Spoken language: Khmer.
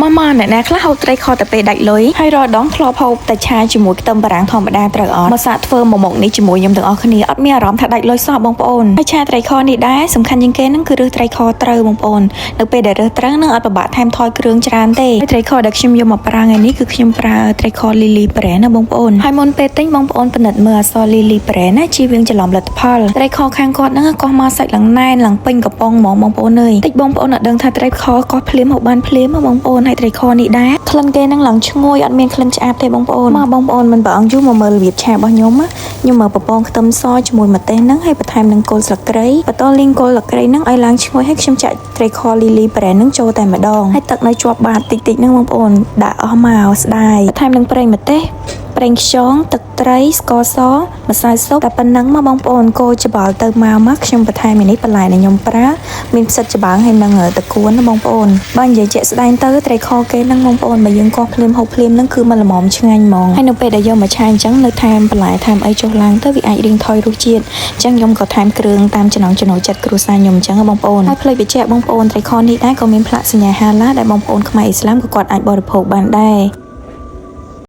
មកមកអ្នកណាខ្លះហូបត្រីខតែពេលដាច់លុយហើយរាល់ដងធ្លាប់ហូបតែឆាជាមួយខ្ទឹមបារាំងធម្មតាត្រូវអត់មកសាកធ្វើមកមុខនេះជាមួយខ្ញុំទាំងអស់គ្នាអត់មានអារម្មណ៍ថាដាច់លុយសោះបងប្អូនហើយឆាត្រីខនេះដែរសំខាន់ជាងគេហ្នឹងគឺរើសត្រីខត្រូវបងប្អូននៅពេលដែលរើសត្រូវនឹងអត់ពិបាកថែមថយគ្រឿងច្រើនទេហើយត្រីខដែលខ្ញុំយកមកប្រើថ្ងៃនេះគឺខ្ញុំប្រើត្រីខ Lily Brand ណាបងប្អូនហើយមុនពេលទិញបងប្អូនពិនិត្យមើលអក្សរ Lily Brand ណាជៀសវាងច្រឡំលទ្ធផលត្រីខខាងគាត់ហ្នឹងកោះមកសាច់ឡើងណែនឡើងពេញកំប៉ុងហ្មងបងប្អូនអើយតិចបងប្អូនអត់ដឹងថាត្រីខកោះភ្លាមហូបបានភ្លាមហ៎បងប្អូនហើយត្រីខនេះដែរក្លិនគេហ្នឹងឡើងឈ្ងុយអត់មានក្លិនឆ្អាបទេបងប្អូនមកបងប្អូនមិនប្រអងយូរមកមើលរបៀបឆារបស់ខ្ញុំណាខ្ញុំមកប្រពងខ្ទឹមសជាមួយម្ទេសហ្នឹងហើយបន្ថែមនឹងគល់ស្លឹកគ្រៃបន្តលីងគល់ស្លឹកគ្រៃហ្នឹងឲ្យឡើងឈ្ងុយហើយខ្ញុំចាក់ត្រីខ Lily Brand ហ្នឹងចូលតែម្ដងហើយទឹកនៅជាប់បាតតិចតិចហ្នឹងបងប្អូនដាក់អស់មកស្ដាយបន្ថែមនឹងប្រេងម្ទេសប្រេងខ្យងទឹកត្រីស្ករសម្សៅស៊ុបតែប៉ុណ្ណឹងមកបងប្អូនកូរច្បល់ទៅមកមកខ្ញុំបន្ថែមនេះបន្លែដែលខ្ញុំប្រើមានផ្សិតច្បើងហើយនឹងតកួនណាបងប្អូនបើនិយាយជាក់ស្ដែងទៅត្រីខគេហ្នឹងបងប្អូនបើយើងកោះភ្លាមហូបភ្លាមហ្នឹងគឺមិនល្មមឆ្ងាញ់ហ្មងហើយនៅពេលដែលយកមកឆាអញ្ចឹងនៅថែមបន្លែថែមអីចុះឡើងទៅវាអាចរៀងថយរសជាតិអញ្ចឹងខ្ញុំក៏ថែមគ្រឿងតាមចំណង់ចំណូលចិត្តគ្រួសារខ្ញុំអញ្ចឹងបងប្អូនហើយផ្លេចបញ្ជាក់បងប្អូនត្រីខនេះដែរក៏មានផ្លាកសញ្ញាហាឡាដែលបងប្អូនខ្មែរអ៊ីស្លាមក៏គាត់អាចបរិភោគបានដែរ។